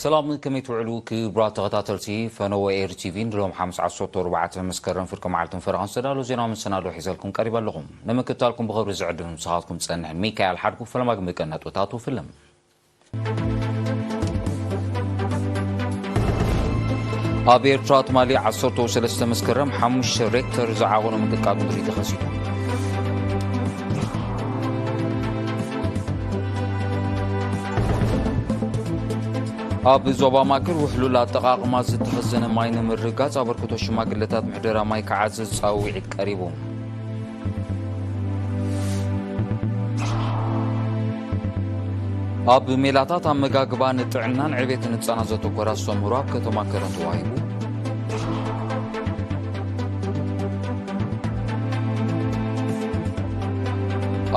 ሰላም፣ ከመይ ትውዕሉ ክቡራት ተኸታተልቲ ፈነወ ኤር ቲቪ? ንሎም ሓሙስ ዓሰርተ ኣርባዕተ መስከረም ፍርቂ መዓልትን ፈረቓን ዝተዳለዉ ዜና መሰናዶ ሒዘልኩም ቀሪበ ኣለኹ። ንምክትታልኩም ብኽብሪ ዝዕድም ምሳኻትኩም ዝጸንሕ ሚካኤል ሓድጉ። ፈለማ ግን ብቀን ነጥብታት ወፍልም። ኣብ ኤርትራ ትማሊ ዓሰርተ ሰለስተ መስከረም ሓሙሽተ ሬክተር ዝዓቐኑ ምንቅጥቃጥ ምድሪ ተኸሲቱ። ኣብ ዞባ ማእከል ውሕሉል ኣጠቓቕማ ዝተኸዘነ ማይ ንምርግጋጽ ኣበርክቶ ሽማግለታት ምሕደራ ማይ ክዓዝዝ ጻውዒት ቀሪቡ። ኣብ ሜላታት ኣመጋግባ ንጥዕናን ዕቤትን ህጻናት ዘተኮረ ኣስተምህሮ ኣብ ከተማ ከረን ተዋሂቡ።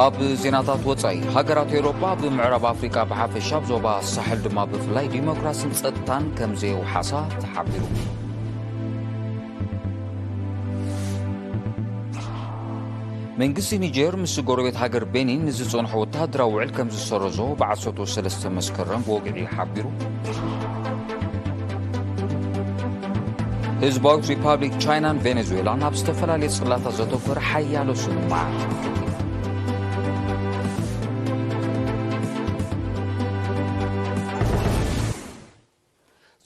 ኣብ ዜናታት ወጻኢ፣ ሃገራት ኤውሮጳ ኣብ ምዕራብ ኣፍሪቃ ብሓፈሻ፣ ኣብ ዞባ ሳሕል ድማ ብፍላይ ዲሞክራስን ጸጥታን ከም ዘየውሓሳ ተሓቢሩ። መንግስቲ ኒጀር ምስ ጎረቤት ሃገር ቤኒን ንዝጸንሖ ወተሃደራዊ ውዕል ከም ዝሰረዞ ብዓሰርተ ሰለስተ መስከረም ብወግዒ ሓቢሩ። ህዝባዊት ሪፓብሊክ ቻይናን ቬኔዙዌላን ኣብ ዝተፈላለየ ጽላታት ዘተኮረ ሓያሎ ስምምዓት።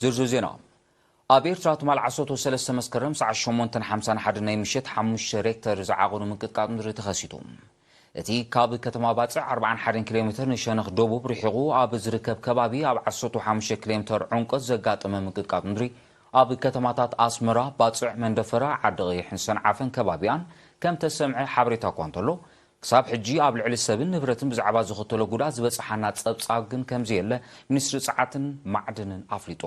ዝርዝር ዜና። ኣብ ኤርትራ ትማል ዓሰርተ ሰለስተ መስከረም ሰዓት ሸሞንተን ሓምሳን ሓደን ናይ ምሸት ሓሙሽተ ሬክተር ዝዓቐኑ ምንቅጥቃጥ ምድሪ ተኸሲቱ። እቲ ካብ ከተማ ባጽዕ ኣርባዓን ሓደን ኪሎ ሜትር ንሸነኽ ደቡብ ርሒቑ ኣብ ዝርከብ ከባቢ ኣብ ዓሰርተ ሓሙሽተ ኪሎ ሜትር ዕምቆት ዘጋጠመ ምንቅጥቃጥ ምድሪ ኣብ ከተማታት ኣስመራ፣ ባጽዕ፣ መንደፈራ፣ ዓዲ ቀይሕን ሰንዓፈን ከባቢኣን ከም ተሰምዐ ሓበሬታ እኳ እንተሎ፣ ክሳብ ሕጂ ኣብ ልዕሊ ሰብን ንብረትን ብዛዕባ ዘኸተሎ ጉድኣት ዝበጽሓና ጸብጻብ ግን ከም ዘየለ ሚኒስትሪ ጸዓትን ማዕድንን ኣፍሊጡ።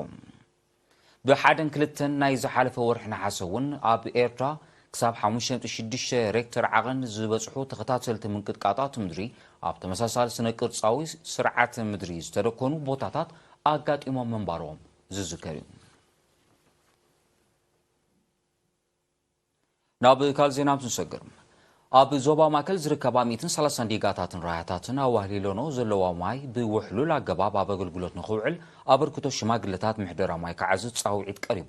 ብሓደን ክልተን ናይ ዝሓለፈ ወርሒ ነሓሰ እውን ኣብ ኤርትራ ክሳብ ሓሙሽተ ነጥቢ ሽዱሽተ ሬክተር ዓቐን ዝበጽሑ ተኸታተልቲ ምንቅጥቃጣት ምድሪ ኣብ ተመሳሳሊ ስነ ቅርጻዊ ስርዓት ምድሪ ዝተደኮኑ ቦታታት ኣጋጢሞም ምንባሮም ዝዝከር እዩ። ናብ ካልእ ዜና ምስ ንሰግር፣ ኣብ ዞባ ማእከል ዝርከባ ሚእትን ሰላሳን ዲጋታትን ራያታትን ኣዋህሊለኖ ዘለዋ ማይ ብውሕሉል ኣገባብ ኣብ ኣገልግሎት ንኽውዕል ኣበርክቶ ሽማግለታት ምሕደራ ማይ ክዓዝዝ ጻውዒት ቀሪቡ።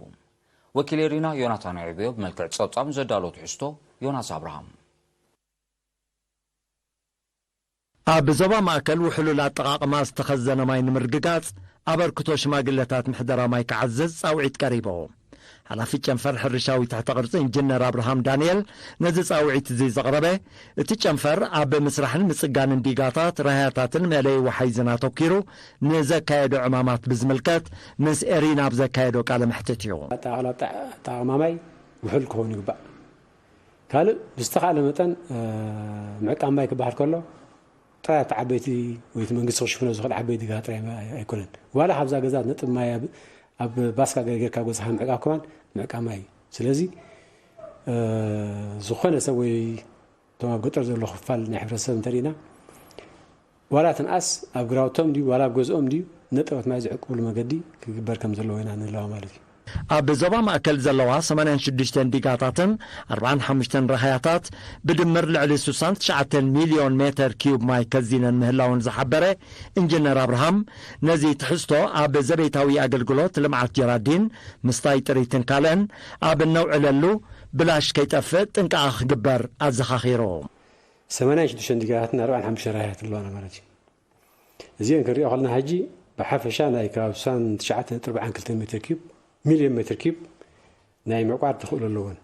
ወኪል ኤሪና ዮናታን ዕብዮ ብመልክዕ ጸብጻብ ንዘዳሎ ትሕዝቶ ዮናስ ኣብርሃም። ኣብ ዞባ ማእከል ውሕሉል ኣጠቓቕማ ዝተኸዘነ ማይ ንምርግጋጽ ኣበርክቶ ሽማግለታት ምሕደራ ማይ ክዓዝዝ ጻውዒት ቀሪቡ። ሓላፊ ጨንፈር ሕርሻዊ ትሕተ ቅርጺ ኢንጂነር ኣብርሃም ዳንኤል ነዚ ጻውዒት እዚ ዘቕረበ፣ እቲ ጨንፈር ኣብ ምስራሕን ምጽጋንን ዲጋታት፣ ራህያታትን መእለዪ ወሓይዝን ኣተኲሩ ንዘካየዶ ዕማማት ብዝምልከት ምስ ኤሪና ኣብ ዘካየዶ ቃለ መሕትት እዩ። ኣጠቓቕላ ኣጠ-፣ ኣጠቓቕማ ማይ ውሑል ክኸውን ይግባእ። ካልእ ብዝተኻእለ መጠን፣ እ፣ ምዕቃብ ማይ ክበሃል ከሎ፣ ጥራይ ኣብቲ ዓበይቲ ወይ እቲ መንግስቲ ክሽፍኖ ዝኽእል ዓበይቲ ዲጋ ጥራይ ኣይ-፣ ኣይኮነን። ዋላ ካብዛ ገዛ ነጥብ ማይ ኣብ፣ ኣብ ባስካ ገርጌርካ ኣብ ገዛኻ ምዕቃብ ከማን ምዕቃብ ማይ እዩ። ስለዚ፣ እ፣ ዝኾነ ሰብ ወይ እቶም ኣብ ገጠር ዘሎ ክፋል ናይ ሕብረተሰብ እንተሪእና፣ ዋላ ትንኣስ ኣብ ግራውቶም ድዩ ዋላ ኣብ ገዝኦም ድዩ ነጠበት ማይ ዝዕቅብሉ መገዲ ክግበር ከም ዘለዎ ኢና ንህለዋ ማለት እዩ። ኣብ ዞባ ማእከል ዘለዋ ሰማንያን ሽዱሽተን ዲጋታትን ኣርባዓን ሓሙሽተን ራህያታት ብድምር ልዕሊ ስሳን ትሽዓተን ሚልዮን ሜተር ኪዩብ ማይ ከዚነን ምህላውን ዝሓበረ ኢንጂነር ኣብርሃም፣ ነዚ ትሕዝቶ ኣብ ዘቤታዊ ኣገልግሎት፣ ልምዓት ጀራዲን፣ ምስታይ ጥሪትን ካልእን ኣብ እነውዕለሉ ብላሽ ከይጠፍእ ጥንቃቐ ክግበር ኣዘኻኺሩ። ሰማንያን ሽዱሽተን ዲጋታትን ኣርባዓን ሓሙሽተን ራህያት ኣለዋና ማለት እዩ። እዚአን ክንሪኦ ከለና ሕጂ ብሓፈሻ ናይ ከባቢ ስሳን ትሽዓተ ነጥቢ ኣርባዓን ክልተን ሜትር ኪዩብ፣ ሚልዮን ሜትር ኪዩብ ናይ ምዕቋር ተኽእሎ ኣለወን።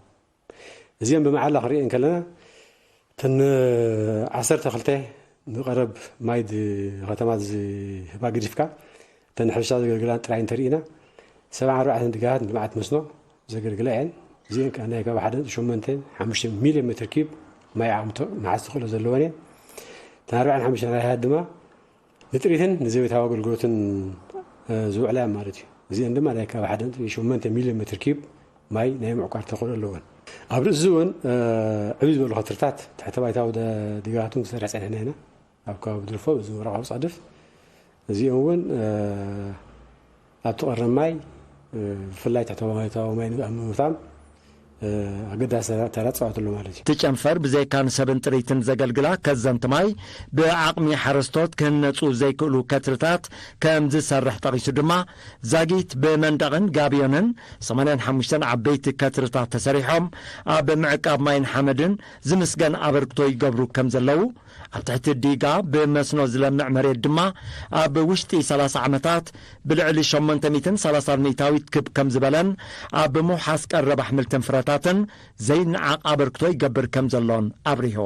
እዚአን ብመዓላ ክንሪኦ ከለና፣ እተን ዓሰርተ ክልተ ንቐረብ ማይ ድ-፣ ከተማ ዝህባ ግዲፍካ፣ እተን ሕርሻ ዘገልግላን ጥራይ እንተርኢና፣ ሰብዓን ኣርባዕተን ድጋታት ንልምዓት መስኖ ዘገልግላ እየን። እዚአን ከኣ ናይ ከባቢ ሓደ ነጥቢ ሸሞንተ ሓሙሽተ ሚልዮን ሜትር ኪዩብ ማይ ዓቕሚ ተ-፣ ምሓዝ ተኽእሎ ዘለወን እየን። እተን ኣርባዓን ሓሙሽተን ራህያት ድማ ንጥሪትን ንዘቤታዊ ኣገልግሎትን፣ እ፣ ዝውዕላ እየን ማለት እዩ። እዚአን ድማ ናይ ከባቢ ሓደ ነጥቢ ሸሞንተ ሚልዮን ሜትር ኪዩብ ማይ ናይ ምዕቋር ተኽእሎ ኣለወን። ኣብ ርእሲ እዚ እውን፣ እ፣ ዕብይ ዝበሉ ከትርታት ትሕተ ባይታዊ ደ-፣ ዲጋታትን ክሰርሕ ጸኒሕና ኢና። ኣብ ከባቢ ድርፎ፣ እዚ ወረቓዊ ጻድፍ፣ እዚኦም እውን፣ እ፣ ኣብቲ ቀረብ ማይ፣ እ፣ ብፍላይ ትሕተ ባይታዊ ማይ ኣብ ምምታም፣ ኣገዳሲ ተራ ፃወት ኣሎ ማለት እዩ። ትጨንፈር ብዘይካ ንሰብን ጥሪትን ዘገልግላ ከዘንቲ ማይ ብዓቕሚ ሓረስቶት ክህነፁ ዘይክእሉ ከትርታት ከም ዝሰርሕ ጠቒሱ ድማ፣ ዛጊት ብመንደቕን ጋብዮንን ሰማንያን ሓሙሽተን ዓበይቲ ከትርታት ተሰሪሖም ኣብ ምዕቃብ ማይን ሓመድን ዝምስገን ኣበርክቶ ይገብሩ ከም ዘለዉ፣ ኣብ ትሕቲ ዲጋ ብመስኖ ዝለምዕ መሬት ድማ ኣብ ውሽጢ ሰላሳ ዓመታት ብልዕሊ ሸሞንተ ሚእትን ሰላሳን ሚእታዊት ክብ ከም ዝበለን ኣብ ምውሓስ ቀረብ ኣሕምልትን ፍረታትን ዘይነዓቕ ኣበርክቶ ይገብር ከም ዘሎን ኣብሪሁ።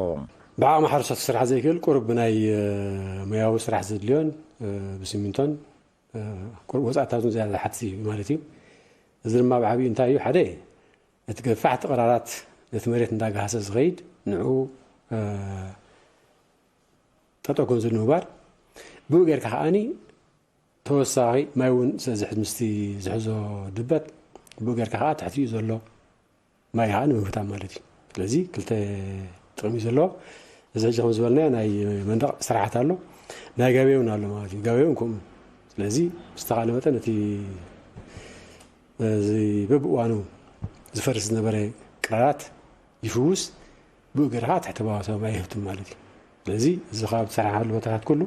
ብዓቕሚ ሓረስቶት ክስራሕ ዘይክእል ቁሩብ ብናይ ሞያዊ ስራሕ ዘድልዮን ብሲሚንቶን ቁሩብ ወፃእታቱን ዝያዳ ዝሓትት እዩ ማለት እዩ። እዚ ድማ ብዓብዩ እንታይ እዩ? ሓደ እቲ ገፋሕቲ ቅራራት ነቲ መሬት እንዳገሃሰ ዝኸይድ ንዑ ጠጠው ከም ዝብል ምግባር፣ ብኡ ጌርካ ከዓኒ ተወሳኺ ማይ እውን ስለዝሕዝ ምስቲ ዝሕዞ ድበት ብኡ ጌርካ ከዓ ትሕቲኡ ዘሎ ማይ ከዓ ንምብታም ማለት እዩ። ስለዚ ክልተ ጥቕሚ ዘለዎ እዚ ሕጂ ከም ዝበልናዮ ናይ መንደቕ ስራሕት ኣሎ፣ ናይ ገበ እውን ኣሎ ማለት እዩ። ገበ እውን ከምኡ። ስለዚ ብዝተኻለ መጠን እቲ እዚ በብእዋኑ ዝፈርስ ዝነበረ ቅራራት ይፍውስ፣ ብኡ ገይርካ ትሕተ ባዋሳዊ ማይ ይህብትም ማለት እዩ። ስለዚ እዚ ካብ ዝሰራሕናሉ ቦታታት ኩሉ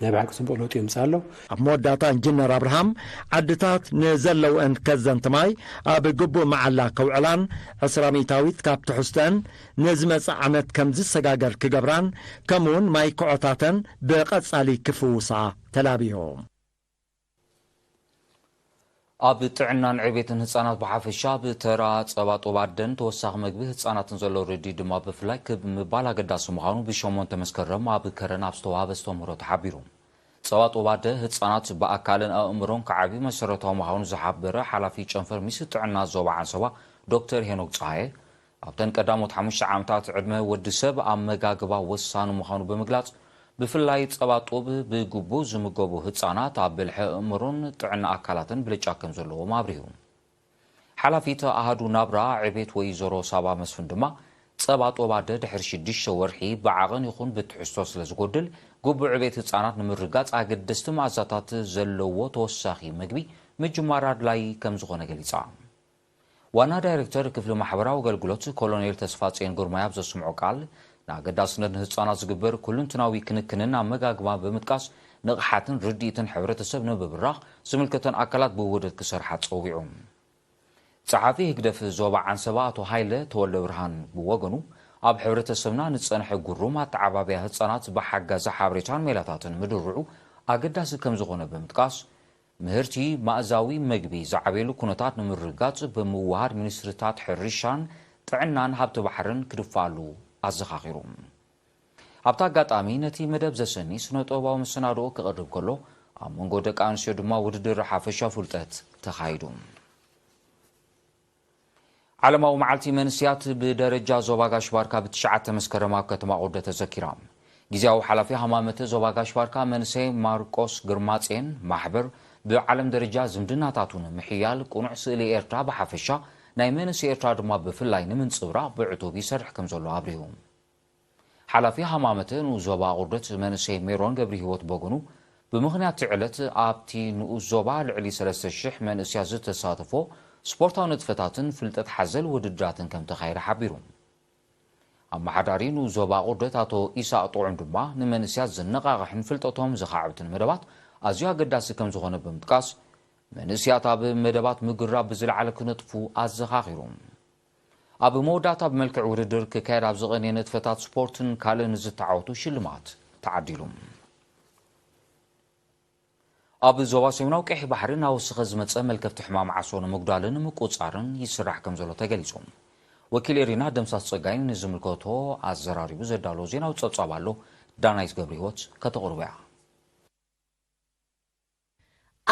ናይ ብሓቂ ፅቡቕ ለውጢ የምፅእ ኣሎ። ኣብ መወዳእታ ኢንጂነር ኣብርሃም ዓድታት ንዘለውአን ከዘንቲ ማይ ኣብ ግቡእ መዓላ ከውዕላን ዕስራ ሚእታዊት ካብ ትሕዝተን ንዝመፅእ ዓመት ከም ዝሰጋገር ክገብራን ከምኡውን ማይ ክዖታተን ብቐፃሊ ክፍውሳ ተላብዮ። ኣብ ጥዕናን ዕቤትን ህጻናት ብሓፈሻ፣ ኣብ ተራ ጸባ ጡብ ኣደን ተወሳኺ መግቢ ህጻናትን ዘሎ ርድኢት ድማ ብፍላይ ክብ ምባል ኣገዳሲ ምዃኑ ብሸሞንተ መስከረም ኣብ ከረን ኣብ ዝተዋህበ ኣስተምህሮ ተሓቢሩ። ጸባ ጡብ ኣደ ህጻናት ብኣካልን ኣእምሮን ክዓብዩ መሰረታዊ ምዃኑ ዝሓበረ ሓላፊ ጨንፈር ሚኒስትሪ ጥዕና ዞባ ዓንሰባ ዶክተር ሄኖክ ጸሃየ፣ ኣብተን ቀዳሞት ሓሙሽተ ዓመታት ዕድመ ወዲ ሰብ ኣመጋግባ ወሳኒ ምዃኑ ብምግላጽ፣ ብፍላይ ጸባ ጡብ ብግቡእ ዝምገቡ ህጻናት ኣብ ብልሒ ኣእምሮን ጥዕና ኣካላትን ብልጫ ከም ዘለዎም ኣብሪሁ። ሓላፊት ኣሃዱ ናብራ ዕቤት ወይዘሮ ሳባ መስፍን ድማ፣ ጸባ ጡብ ኣደ ድሕሪ ሽዱሽተ ወርሒ ብዓቐን ይኹን ብትሕዝቶ ስለ ዝጎድል፣ ግቡእ ዕቤት ህጻናት ንምርጋጽ ኣገደስቲ መኣዛታት ዘለዎ ተወሳኺ መግቢ ምጅማር ኣድላዪ ከም ዝኾነ ገሊጻ። ዋና ዳይሬክተር ክፍሊ ማሕበራዊ ኣገልግሎት ኮሎኔል ተስፋጽዮን ግርማይ ኣብ ዘስምዖ ቃል፣ ንኣገዳስነት ንህጻናት ዝግበር ኩሉንትናዊ ክንክንን ኣመጋግባን ብምጥቃስ፣ ንቕሓትን ርድኢትን ሕብረተሰብ ንምብራኽ ዝምልከተን ኣካላት ብውህደት ክሰርሓ ጸዊዑ። ጸሓፊ ህግደፍ ዞባ ዓንሰባ ኣቶ ሃይለ ተወልደብርሃን ብወገኑ፣ ኣብ ሕብረተሰብና ንጸንሐ ጉሩም ኣተዓባብያ ህጻናት ብሓጋዚ ሓበሬታን ሜላታትን ምድርዑ ኣገዳሲ ከም ዝኾነ ብምጥቃስ፣ ምህርቲ ማእዛዊ መግቢ ዝዓብየሉ ኩነታት ንምርግጋጽ ብምውሃድ ሚኒስትሪታት ሕርሻን ጥዕናን ሃብቲ ባሕርን ክድፈኣሉ ኣዘኻኺሩ። ኣብቲ ኣጋጣሚ ነቲ መደብ ዘሰኒ ስነ-ጥበባዊ መሰናድኦ ክቐርብ ከሎ፣ ኣብ መንጎ ደቂ ኣንስትዮ ድማ ውድድር ሓፈሻ ፍልጠት ተኻይዱ። ዓለማዊ መዓልቲ መንስያት ብደረጃ ዞባ ጋሽ ባርካ ብትሽዓተ መስከረም ኣብ ከተማ ቁርደ ተዘኪራ። ግዜያዊ ሓላፊ ሃማመተ ዞባ ጋሽ ባርካ መንሰይ ማርቆስ ግርማጼን ማሕበር ብዓለም ደረጃ ዝምድናታቱ ንምሕያል ቅኑዕ ስእሊ ኤርትራ ብሓፈሻ ናይ መንእሰይ ኤርትራ ድማ ብፍላይ ንምንጽብራቕ ብዕቱብ ይሰርሕ ከም ዘሎ ኣብሪሁ። ሓላፊ ሃማመተ ንኡስ ዞባ ቁርደት መንእሰይ ሜሮን ገብረሂወት በጎኑ ብምኽንያት እቲ ዕለት ኣብቲ ንኡስ ዞባ ልዕሊ ሰለስተ ሽሕ መንእሰያት ዝተሳተፎ ስፖርታዊ ንጥፈታትን ፍልጠት ሓዘል ውድድራትን ከም ተኻየደ ሓቢሩ። ኣመሓዳሪ ንኡስ ዞባ ቁርደት ኣቶ ኢሳቕ ጥዑም ድማ ንመንእሰያት ዘነቓቕሕን ፍልጠቶም ዘኻዕብትን መደባት ኣዝዩ ኣገዳሲ ከም ዝኾነ ብምጥቃስ መንእሰያት ኣብ መደባት ምግራብ ብዝለዓለ ክነጥፉ ኣዘኻኺሩ። ኣብ መወዳእታ ብመልክዕ ውድድር ክካየድ ኣብ ዝቐነየ ንጥፈታት ስፖርትን ካልእን ዝተዓወቱ ሽልማት ተዓዲሉ። ኣብ ዞባ ሰሜናዊ ቀይሕ ባሕሪ እናወሰኸ ዝመጸ መልከፍቲ ሕማም ዓሶ ንምጉዳልን ንምቁጻርን ይስራሕ ከም ዘሎ ተገሊጹ። ወኪል ኤሪና ደምሳስ ጸጋይ ንዝምልከቶ ኣዘራሪቡ ዘዳለዎ ዜናዊ ጸብጻብ ኣሎ፣ ዳናይት ገብረ ህይወት ከተቕርቦ እያ።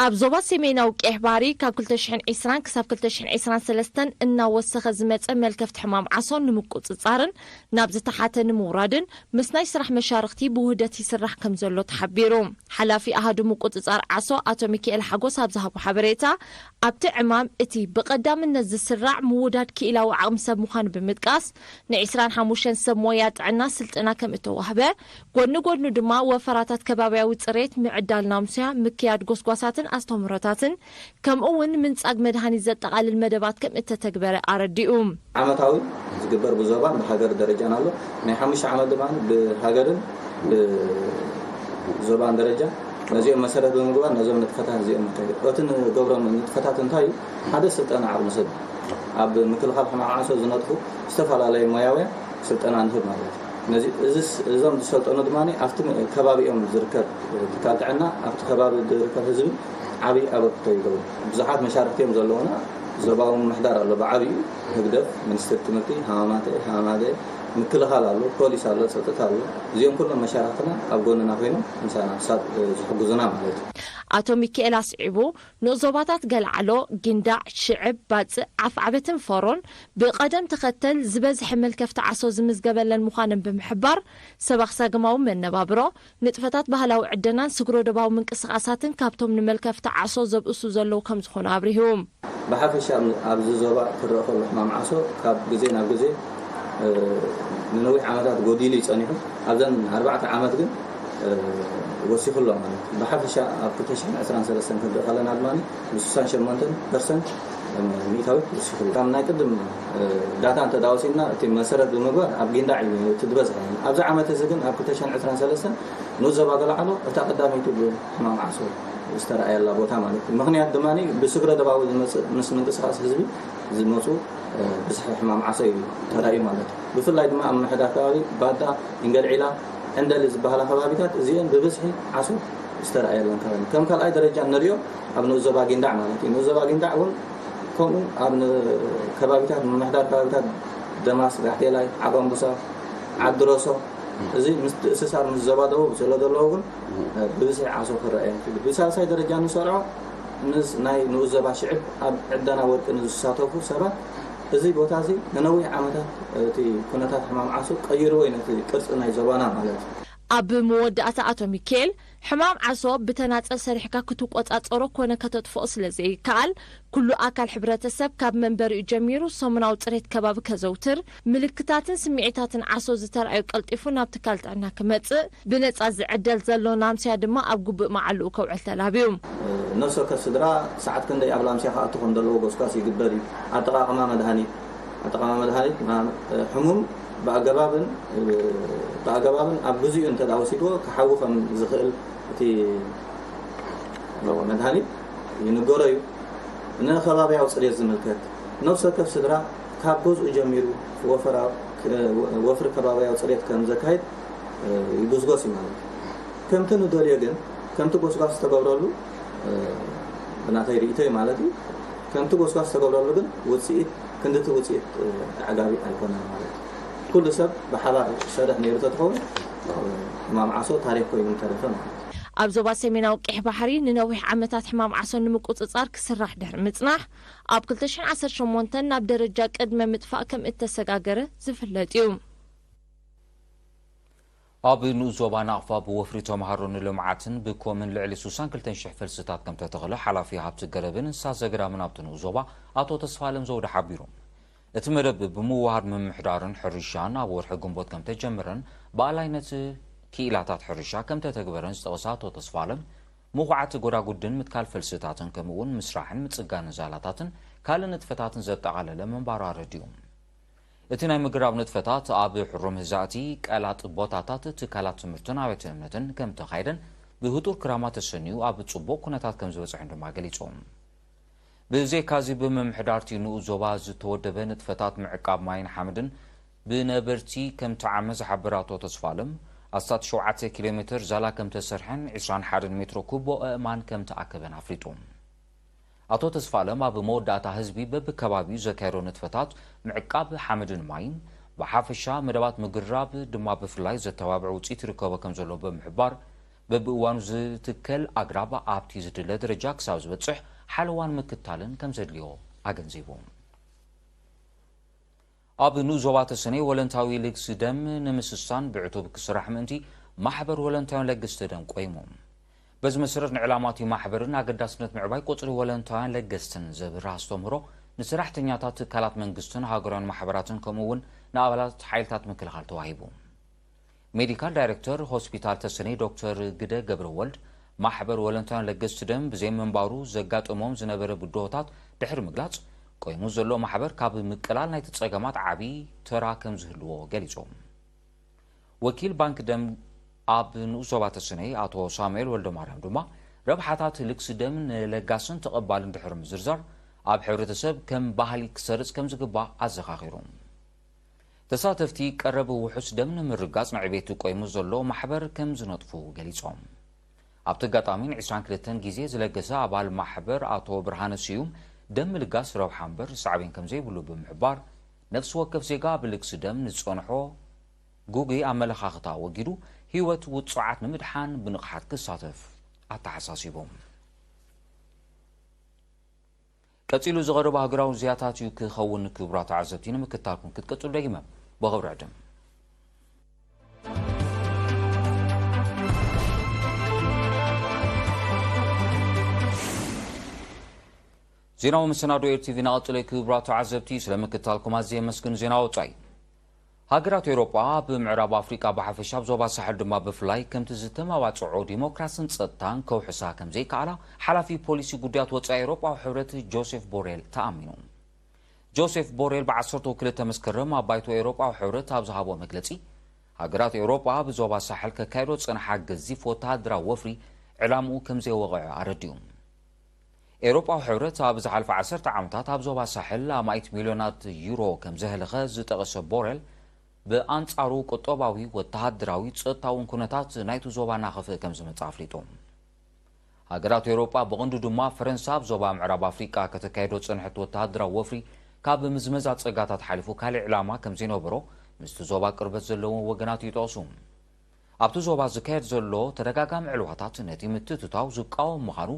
ኣብ ዞባ ሰሜናዊ ቀይሕ ባሕሪ ካብ ክልተ ሽሕን ዕስራን ክሳብ ክልተ ሽሕን ዕስራን ሰለስተን እናወሰኸ ዝመጸ መልከፍቲ ሕማም ዓሶ ንምቁጽጻርን ናብ ዝተሓተ ንምውራድን ምስ ናይ ስራሕ መሻርኽቲ ብውህደት ይስራሕ ከም ዘሎ ተሓቢሩ። ሓላፊ ኣሃዱ ምቁጽጻር ዓሶ ኣቶ ሚካኤል ሓጎስ ኣብ ዝሃቦ ሓበሬታ፣ ኣብቲ ዕማም እቲ ብቐዳምነት ዝስራዕ ምውዳድ ክኢላዊ ዓቕሚ ሰብ ምዃኑ ብምጥቃስ፣ ን ዕስራን ሓሙሽተን ሰብ ሞያ ጥዕና ስልጠና ከም እተዋህበ፣ ጎኒ ጎድኑ ድማ ወፈራታት ከባብያዊ ጽሬት፣ ምዕዳል ናሙስያ፣ ምክያድ ጎስጓሳትን ኣስተምህሮታትን ከምኡ እውን ምንጻግ መድሃኒት ዘጠቓልል መደባት ከም እተተግበረ ኣረዲኡ። ዓመታዊ ዝግበር ብዞባን ብሃገር ደረጃን ኣሎ። ናይ ሓሙሽተ ዓመት ድማ ብሃገርን ብዞባን ደረጃ ነዚኦም መሰረት ብምግባር ነዞም ንጥፈታት እዚኦም ነካይድ። እቲ ንገብሮም ንጥፈታት እንታይ እዩ? ሓደ ስልጠና ዓቕሚ ሰብ ኣብ ምክልኻል ሕማም ዓሶ ዝነጥፉ ዝተፈላለዩ ሞያውያን ስልጠና ንህብ ማለት እዩ። ነዚ እዚስ እዞም ዝሰልጠኑ ድማ ኣብቲ ከባቢኦም ዝርከብ ትካል ጥዕና ኣብቲ ከባቢ ዝርከብ ህዝቢ ዓብዪ ኣበርክቶ ይገብሩ። ብዙሓት መሻርክቲ እዮም ዘለውና። ዞባዊ ምምሕዳር ኣሎ ብዓብዩ ህግደፍ፣ ሚኒስትሪ ትምህርቲ፣ ሃማማተ፣ ሃማማተ፣ ምክልኻል ኣሎ፣ ፖሊስ ኣሎ፣ ፀጥታ ኣሎ። እዚኦም ኩሎም መሻርክትና ኣብ ጎንና ኮይኖም ምሳና ሳብ ዝሕግዙና ማለት እዩ። ኣቶ ሚካኤል ኣስዒቡ ንኡስ ዞባታት ገለዓሎ፣ ጊንዳዕ፣ ሽዕብ፣ ባጽዕ፣ ዓፍዓበትን ፈሮን ብቐደም ተኸተል ዝበዝሐ መልከፍቲ ዓሶ ዝምዝገበለን ምዃነን ብምሕባር፣ ሰባኽ ሳግማዊ መነባብሮ፣ ንጥፈታት ባህላዊ ዕደናን ስግረ ዶባዊ ምንቅስቓሳትን ካብቶም ንመልከፍቲ ዓሶ ዘብእሱ ዘለዉ ከም ዝኾኑ ኣብሪሁ። ብሓፈሻ ኣብዚ ዞባ ክረአ ከሎ ሕማም ዓሶ ካብ ግዜ ናብ ግዜ ንነዊሕ ዓመታት ጎዲሉ እዩ ጸኒሑ። ኣብዘን ኣርባዕተ ዓመት ግን ወሲኹ ኣሎ ማለት እዩ። ብሓፈሻ ኣብ ክልተ ሽሕን ዕስራን ሰለስተን ክንርኢ ከለና ድማ ብ68 ፐርሰንት ሚእታዊት ወሲኹ ኣሎ። ካብ ናይ ቅድም ዳታ እንተ ወሲድና እቲ መሰረት ብምግባር ኣብ ጊንዳዕ እዩ እቲ ዝበዝሐ። ኣብዚ ዓመት እዚ ግን ኣብ ክልተ ሽሕን ዕስራን ሰለስተን ንኡስ ዞባ ገለዓሎ እታ ቀዳመይቲ ብሕማም ዓሶ ዝተረኣየላ ቦታ ማለት እዩ። ምኽንያት ድማ ብስግረ ደባዊ ዝመፅእ ምስ ምንቅስቓስ ህዝቢ ዝመፁ ብዝሒ ሕማም ዓሶ እዩ ተራእዩ ማለት እዩ። ብፍላይ ድማ ኣብ ምምሕዳር ከባቢ ባዳ፣ ኢንገልዒላ፣ ዕንደሊ ዝበሃላ ከባቢታት እዚአን ብብዝሒ ዓሶ ዝተረኣየለን ከባቢ። ከም ካልኣይ ደረጃ እንሪኦ ኣብ ንኡስ ዞባ ጊንዳዕ ማለት እዩ። ንኡስ ዞባ ጊንዳዕ እውን ከምኡ ኣብ ከባቢታት ምምሕዳር ከባቢታት ደማስ፣ ጋሕቴላይ፣ ዓቋምቡሳ፣ ዓዲ ሮሶ እዚ ምትእስሳር ምስ ዞባ ደቡብ ስለ ዘለዎ እውን ብብዝሒ ዓሶ ክረአ ይኽእል። ብሳልሳይ ደረጃ ንሰርዖ ምስ ናይ ንኡስ ዞባ ሽዕብ ኣብ ዕደና ወርቂ ንዝሳተፉ ሰባት እዚ ቦታ እዚ ንነዊሕ ዓመታት እቲ ኩነታት ሕማም ዓሶ ቀይርዎ እዩ ነቲ ቅርፂ ናይ ዞባና ማለት እዩ። ኣብ መወዳእታ ኣቶ ሚካኤል፣ ሕማም ዓሶ ብተናጸል ሰሪሕካ ክትቆጻጸሮ ኮነ ከተጥፍኦ ስለ ዘይከኣል፣ ኩሉ ኣካል ሕብረተሰብ ካብ መንበሪኡ ጀሚሩ ሰሙናዊ ጽሬት ከባቢ ከዘውትር፣ ምልክታትን ስምዒታትን ዓሶ ዝተራእዩ ቀልጢፉ ናብ ትካል ጥዕና ክመጽእ፣ ብነጻ ዝዕደል ዘሎ ናምስያ ድማ ኣብ ግቡእ መዓልኡ ከውዕል ተላብዩ። ነፍሲ ወከፍ ስድራ ሰዓት ክንደይ ኣብ ላምስያ ክኣቱ ከም ዘለዎ ጎስጓስ ይግበር እዩ። ኣጠቓቕማ መድሃኒት ኣጠቓቕማ መድሃኒት ሕሙም ብኣገባብን ብኣገባብን ኣብ ግዚኡ እንተ ወሲድዎ ክሓዊ ከም ዝኽእል እቲ መድሃኒት ይንገሮ እዩ። ንከባቢያዊ ፅሬት ዝምልከት ነፍሲ ወከፍ ስድራ ካብ ገዝኡ ጀሚሩ ወፍሪ ከባቢያዊ ፅሬት ከም ዘካይድ ይጉስጎስ እዩ ማለት እዩ። ከምቲ ንደልዮ ግን ከምቲ ጎስጓስ ዝተገብረሉ ብናተይ ርእይቶ እዩ ማለት እዩ። ከምቲ ጎስጓስ ዝተገብረሉ ግን ውፅኢት ክንድቲ ውፅኢት ኣዕጋቢ ኣይኮነን ማለት እዩ። ኩሉ ሰብ ብሓባር ዝሰርሕ ነይሩ ተትኸውን ሕማም ዓሶ ታሪክ ኮይኑ ምተረፈ ማለት እዩ። ኣብ ዞባ ሰሜናዊ ቀይሕ ባሕሪ ንነዊሕ ዓመታት ሕማም ዓሶ ንምቁፅፃር ክስራሕ ድሕሪ ምፅናሕ ኣብ ክልተ ሽሕን ዓሰርተ ሸሞንተን ናብ ደረጃ ቅድመ ምጥፋእ ከም እተሰጋገረ ዝፍለጥ እዩ። ኣብ ንኡስ ዞባ ናቕፋ ብወፍሪ ተምሃሮ ንልምዓትን ብኮምን ልዕሊ ስሳን ክልተን ሽሕ ፈልስታት ከምተተኽለ ሓላፊ ሃብቲ ገረብን እንስሳት ዘገዳምን ኣብቲ ንኡስ ዞባ ኣቶ ተስፋለም ዘውደ ሓቢሮም። እቲ መደብ ብምውሃድ ምምሕዳርን ሕርሻን ኣብ ወርሒ ግንቦት ከምተጀመረን ብኣላይነት ክኢላታት ሕርሻ ከምተተግበረን ዝጠቐሰ ኣቶ ተስፋለም፣ ምኹዓት ጎዳጉድን ምትካል ፈልስታትን ከምኡ እውን ምስራሕን ምጽጋንን ዛላታትን ካልእ ንጥፈታትን ዘጠቓለለ ምንባሩ ኣረዲኡ። እቲ ናይ ምግራብ ንጥፈታት ኣብ ሕሩም ህዛእቲ፣ ቀላጥ ቦታታት፣ ትካላት ትምህርትን ኣብያተ እምነትን ከም ተኻየደን ብህጡር ክራማ ተሰንዩ ኣብ ጽቡቕ ኩነታት ከም ዝበጽሐን ድማ ገሊጾም። ብዘይካዚ ብምምሕዳርቲ ንኡስ ዞባ ዝተወደበ ንጥፈታት ምዕቃብ ማይን ሓመድን ብነበርቲ ከም ተዓመ ዝሓበረ ኣቶ ተስፋለም፣ ኣስታት ሸውዓተ ኪሎ ሜትር ዛላ ከም ተሰርሐን ዕስራን ሓደን ሜትሮ ኩቦ ኣእማን ከም ተኣከበን ኣፍሊጡ። ኣቶ ተስፋለም ኣብ መወዳእታ ህዝቢ በብከባቢኡ ዘካየዶ ንጥፈታት ምዕቃብ ሓመድን ማይን ብሓፈሻ መደባት ምግራብ ድማ ብፍላይ ዘተባብዕ ውፅኢት ይርከቦ ከም ዘሎ ብምሕባር፣ በብእዋኑ ዝትከል ኣግራብ ኣብቲ ዝድለ ደረጃ ክሳብ ዝበፅሕ ሓለዋን ምክታልን ከም ዘድልዮ ኣገንዚቡ። ኣብ ንኡስ ዞባ ተሰነይ ወለንታዊ ልግሲ ደም ንምስሳን ብዕቱብ ክስራሕ ምእንቲ ማሕበር ወለንታውያን ለገስቲ ደም ቆይሙ። በዚ መሰረት ንዕላማ እቲ ማሕበርን ኣገዳስነት ምዕባይ ቁፅሪ ወለንታውያን ለገስትን ዘብርህ ኣስተምህሮ ንሰራሕተኛታት ትካላት መንግስትን ሃገራውያን ማሕበራትን ከምኡ እውን ንኣባላት ሓይልታት ምክልኻል ተዋሂቡ። ሜዲካል ዳይሬክተር ሆስፒታል ተሰነይ ዶክተር ግደ ገብረወልድ ማሕበር ወለንታውያን ለገስቲ ደም ብዘይምንባሩ ዘጋጠሞም ዝነበረ ብድሆታት ድሕሪ ምግላጽ፣ ቆይሙ ዘሎ ማሕበር ካብ ምቅላል ናይቲ ጸገማት ዓቢ ተራ ከም ዝህልዎ ገሊጾም። ወኪል ባንክ ደም ኣብ ንኡስ ዞባ ተሰነይ ኣቶ ሳሙኤል ወልደማርያም ድማ፣ ረብሓታት ልግሲ ደም ንለጋስን ተቐባልን ድሕሪ ምዝርዛር፣ ኣብ ሕብረተሰብ ከም ባህሊ ክሰርጽ ከም ዝግባእ ኣዘኻኺሩ። ተሳተፍቲ ቀረብ ውሑስ ደም ንምርጋጽ ንዕቤት ቆይሙ ዘሎ ማሕበር ከም ዝነጥፉ ገሊጾም። ኣብቲ ኣጋጣሚ ን22 ግዜ ዝለገሰ ኣባል ማሕበር ኣቶ ብርሃነ ስዩም፣ ደም ምልጋስ ረብሓ እምበር ሳዕቤን ከም ዘይብሉ ብምሕባር፣ ነፍሲ ወከፍ ዜጋ ብልግሲ ደም ንዝጸንሖ ግጉይ ኣመለኻኽታ ወጊዱ፣ ህይወት ውጹዓት ንምድሓን ብንቕሓት ክሳተፍ ኣተሓሳሲቡ። ቀጺሉ ዝቐርብ ሃገራዊ ዜናታት እዩ ክኸውን። ክቡራት ተዓዘብቲ፣ ንምክትታልኩም ክትቀጽሉ ደጊመ ብኽብሪ ዕድም። ዜናዊ መሰናዶ ኤር ቲቪ እናቐጸለ። ክቡራት ተዓዘብቲ፣ ስለ ምክትታልኩም ኣዝየ የመስግን። ዜና ወጻኢ። ሃገራት ኤውሮጳ፣ ኣብ ምዕራብ ኣፍሪቃ ብሓፈሻ፣ ኣብ ዞባ ሳሕል ድማ ብፍላይ፣ ከምቲ ዝተመባጽዖ ዲሞክራስን ጸጥታን ከውሕሳ ከም ዘይከኣላ፣ ሓላፊ ፖሊሲ ጉዳያት ወጻኢ ኤውሮጳዊ ሕብረት ጆሴፍ ቦሬል ተኣሚኑ። ጆሴፍ ቦሬል ብዓሰርተ ክልተ መስከረም ኣብ ባይቶ ኤውሮጳዊ ሕብረት ኣብ ዝሃቦ መግለጺ፣ ሃገራት ኤውሮጳ ብዞባ ሳሕል ከካይዶ ዝጸንሓ ገዚፍ ወተሃደራዊ ወፍሪ ዕላምኡ ከም ዘየወቕዐ ኣረዲኡ። ኤውሮጳዊ ሕብረት ኣብ ዝሓለፈ ዓሰርተ ዓመታት ኣብ ዞባ ሳሕል ኣማኢት ሚልዮናት ዩሮ ከም ዘህለኸ ዝጠቐሰ ቦረል፣ ብኣንጻሩ ቁጠባዊ፣ ወተሃደራዊ፣ ጸጥታውን ኩነታት ናይቲ ዞባ እናኸፍአ ከም ዝመጽእ ኣፍሊጡ። ሃገራት ኤውሮጳ፣ ብቐንዱ ድማ ፈረንሳ፣ ኣብ ዞባ ምዕራብ ኣፍሪቃ ከተካይዶ ዝጸንሐት ወተሃደራዊ ወፍሪ፣ ካብ ምዝመዛ ጸጋታት ሓሊፉ ካልእ ዕላማ ከም ዘይነበሮ ምስቲ ዞባ ቅርበት ዘለዎም ወገናት ይጠቕሱ። ኣብቲ ዞባ ዝካየድ ዘሎ ተደጋጋሚ ዕልዋታት ነቲ ምትእትታው ዝቃወም ምዃኑ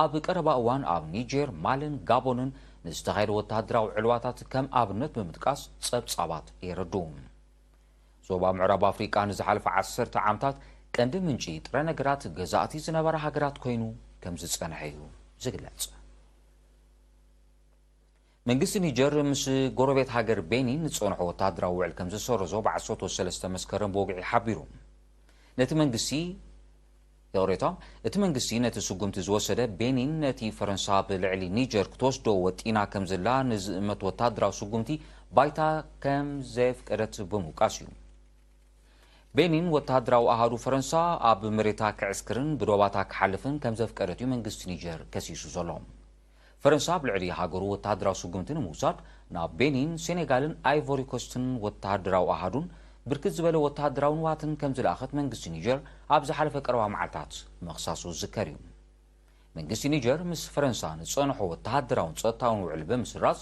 ኣብ ቀረባ እዋን ኣብ ኒጀር፣ ማልን ጋቦንን ንዝተኻየደ ወተሃደራዊ ዕልዋታት ከም ኣብነት ብምጥቃስ ጸብጻባት የረድኡ። ዞባ ምዕራብ ኣፍሪቃ ንዝሓለፈ ዓሰርተ ዓመታት ቀንዲ ምንጪ ጥረ ነገራት ገዛእቲ ዝነበራ ሃገራት ኮይኑ ከም ዝጸንሐ እዩ ዝግለጽ። መንግስቲ ኒጀር ምስ ጎረቤት ሃገር ቤኒን ዝጸንሖ ወተሃደራዊ ውዕል ከም ዝሰረዞ ብዓሰርተ ሰለስተ መስከረም ብወግዒ ሓቢሩ። ነቲ መንግስቲ፣ ይቕሬታ፣ እቲ መንግስቲ ነቲ ስጉምቲ ዝወሰደ፣ ቤኒን ነቲ ፈረንሳ ብልዕሊ ኒጀር ክትወስዶ ወጢና ከም ዘላ ንዝእመት ወተሃደራዊ ስጉምቲ ባይታ ከም ዘየፍቀደት ብምውቃስ እዩ። ቤኒን ወተሃደራዊ ኣሃዱ ፈረንሳ ኣብ መሬታ ክዕስክርን ብዶባታ ክሓልፍን ከም ዘፍቀደት እዩ መንግስቲ ኒጀር ከሲሱ ዘሎ። ፈረንሳ ኣብ ልዕሊ ሃገሩ ወተሃደራዊ ስጉምቲ ንምውሳድ ናብ ቤኒን፣ ሴኔጋልን ኣይቮሪኮስትን ወተሃደራዊ ኣሃዱን ብርክት ዝበለ ወተሃደራዊ ንዋትን ከም ዝለኣኸት መንግስቲ ኒጀር ኣብ ዝሓለፈ ቀረባ መዓልታት ምኽሳሱ ዝዝከር እዩ። መንግስቲ ኒጀር ምስ ፈረንሳ ንጸንሖ ወተሃደራውን ጸጥታውን ውዕል ብምስራዝ፣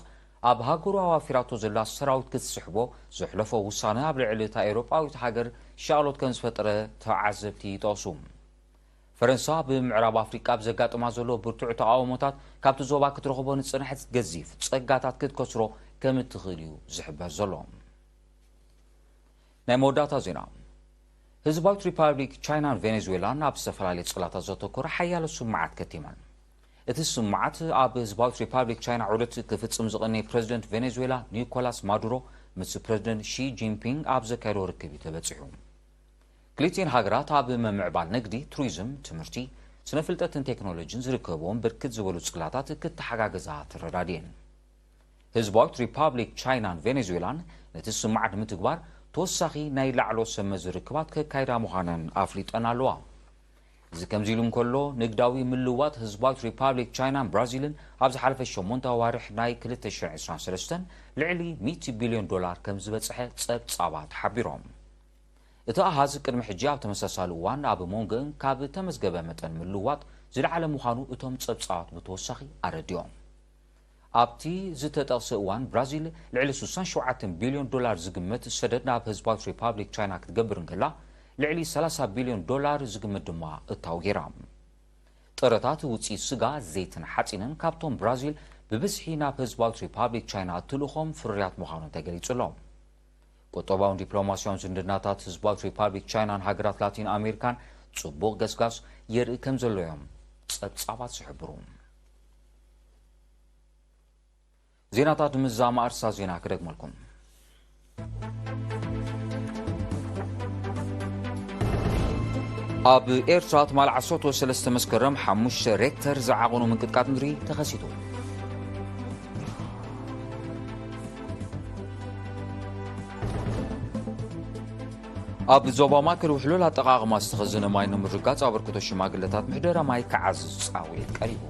ኣብ ሃገሩ ኣዋፊራቶ ዘላ ሰራዊት ክትስሕቦ ዘሕለፎ ውሳነ ኣብ ልዕሊ እታ ኤውሮጳዊት ሃገር ሻቕሎት ከም ዝፈጠረ ተዓዘብቲ ይጠቕሱ። ፈረንሳ ብምዕራብ ኣፍሪቃ ኣብ ዘጋጥማ ዘሎ ብርቱዕ ተቓውሞታት ካብቲ ዞባ ክትረኽቦ ንዝጸንሐት ገዚፍ ጸጋታት ክትከስሮ ከም እትኽእል እዩ ዝሕበር ዘሎ። ናይ መወዳእታ ዜና። ህዝባዊት ሪፓብሊክ ቻይናን ቬኔዙዌላን ኣብ ዝተፈላለዩ ጽላታት ዘተኮረ ሓያሎ ስምማዓት ከቲመን። እቲ ስምማዓት ኣብ ህዝባዊት ሪፓብሊክ ቻይና ዑደት ክፍጽም ዝቐነየ ፕረዚደንት ቬኔዙዌላ ኒኮላስ ማዱሮ ምስ ፕረዚደንት ሺ ጂንፒንግ ኣብ ዘካየዶ ርክብ እዩ ተበጺሑ። ክልቲኤን ሃገራት ኣብ ምምዕባል ንግዲ፣ ቱሪዝም፣ ትምህርቲ፣ ስነ ፍልጠትን ቴክኖሎጂን ዝርከብዎም ብርክት ዝበሉ ጽላታት ክተሓጋገዛ ተረዳድየን። ህዝባዊት ሪፓብሊክ ቻይናን ቬኔዙዌላን ነቲ ስምማዕ ንምትግባር ተወሳኺ ናይ ላዕሎ ሰመዚ ርክባት ከካይዳ ምዃነን ኣፍሊጠን ኣለዋ። እዚ ከምዚ ኢሉ እንከሎ፣ ንግዳዊ ምልውዋጥ ህዝባዊት ሪፓብሊክ ቻይናን ብራዚልን ኣብ ዝሓለፈ ሸሞንተ ኣዋርሕ ናይ ክልተ ሽሕን ዕስራን ሰለስተን ልዕሊ ሚእቲ ቢልዮን ዶላር ከም ዝበጽሐ ጸብጻባት ሓቢሮም። እቲ ኣሃዝ ቅድሚ ሕጂ ኣብ ተመሳሳሊ እዋን ኣብ መንጎአን ካብ ተመዝገበ መጠን ምልውዋጥ ዝለዓለ ምዃኑ እቶም ጸብጻባት ብተወሳኺ ኣረዲኦም። ኣብቲ ዝተጠቕሰ እዋን፣ ብራዚል ልዕሊ ስሳን ሸውዓተን ቢልዮን ዶላር ዝግመት ሰደድ ናብ ህዝባዊት ሪፓብሊክ ቻይና ክትገብር እንከላ፣ ልዕሊ ሰላሳ ቢልዮን ዶላር ዝግመት ድማ እታው ገይራ። ጥረታት ውፅኢት ስጋ፣ ዘይትን ሓፂንን ካብቶም ብራዚል ብብዝሒ ናብ ህዝባዊት ሪፓብሊክ ቻይና እትልእኾም ፍርያት ምዃኑ ተገሊጹ ኣሎ። ቁጠባውን ዲፕሎማሲያውን ዝምድናታት ህዝባዊት ሪፓብሊክ ቻይናን ሃገራት ላቲን ኣሜሪካን ጽቡቕ ገስጋስ የርኢ ከም ዘሎ እዮም ጸብጻባት ዝሕብሩ። ዜናታት ንምዛም ኣርሳ ዜና ክደግመልኩም። ኣብ ኤርትራ ትማል ዓሰርተ ሰለስተ መስከረም ሓሙሽተ ሬክተር ዝዓቐኑ ምንቅጥቃጥ ምድሪ ተኸሲቱ። ኣብ ዞባ ማእከል ውሕሉል ኣጠቓቕማ ዝተኸዘነ ማይ ንምርጋጽ ኣበርክቶ ሽማግለታት ምሕደራ ማይ ክዓዝዝ ጻውዒት ቀሪቡ።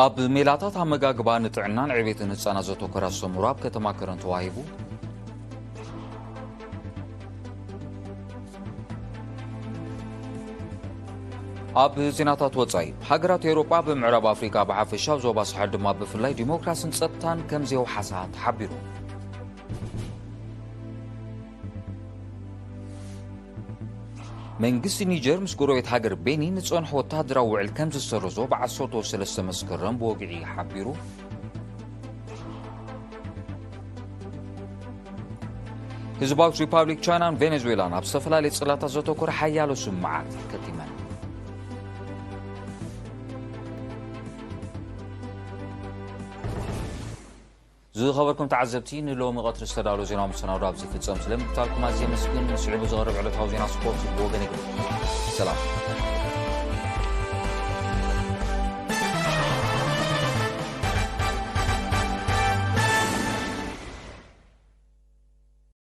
ኣብ ሜላታት ኣመጋግባ ንጥዕናን ዕቤትን ህጻናት ዘተኮረ ኣስተምህሮ ኣብ ከተማ ከረን ተዋሂቡ። ኣብ ዜናታት ወጻኢ፣ ሃገራት ኤውሮጳ ብምዕራብ ኣፍሪካ ብሓፈሻ፣ ዞባ ሳሕል ድማ ብፍላይ ዲሞክራስን ጸጥታን ከም ዘየውሓሳ ተሓቢሩ። መንግስቲ ኒጀር ምስ ጎረቤት ሃገር ቤኒን ዝጸንሖ ወተሃደራዊ ውዕል ከም ዝሰረዞ ብ ዓሰርተ ሰለስተ መስከረም ብወግዒ ሓቢሩ። ህዝባዊት ሪፓብሊክ ቻይናን ቬኔዙዌላን ኣብ ዝተፈላለዩ ጽላታት ዘተኮረ ሓያሎ ስምምዓት ከቲመን። ዝኸበርኩም ተዓዘብቲ፣ ንሎሚ ቀትሪ ዝተዳለወ ዜናዊ መሰናዶ ኣብዚ ይፍጸም። ስለ ምክታልኩም ኣዝየ የመስግን። ምስዕቡ ዝቐርብ ዕለታዊ ዜና ስፖርት ብወገን ይግበር። ሰላም።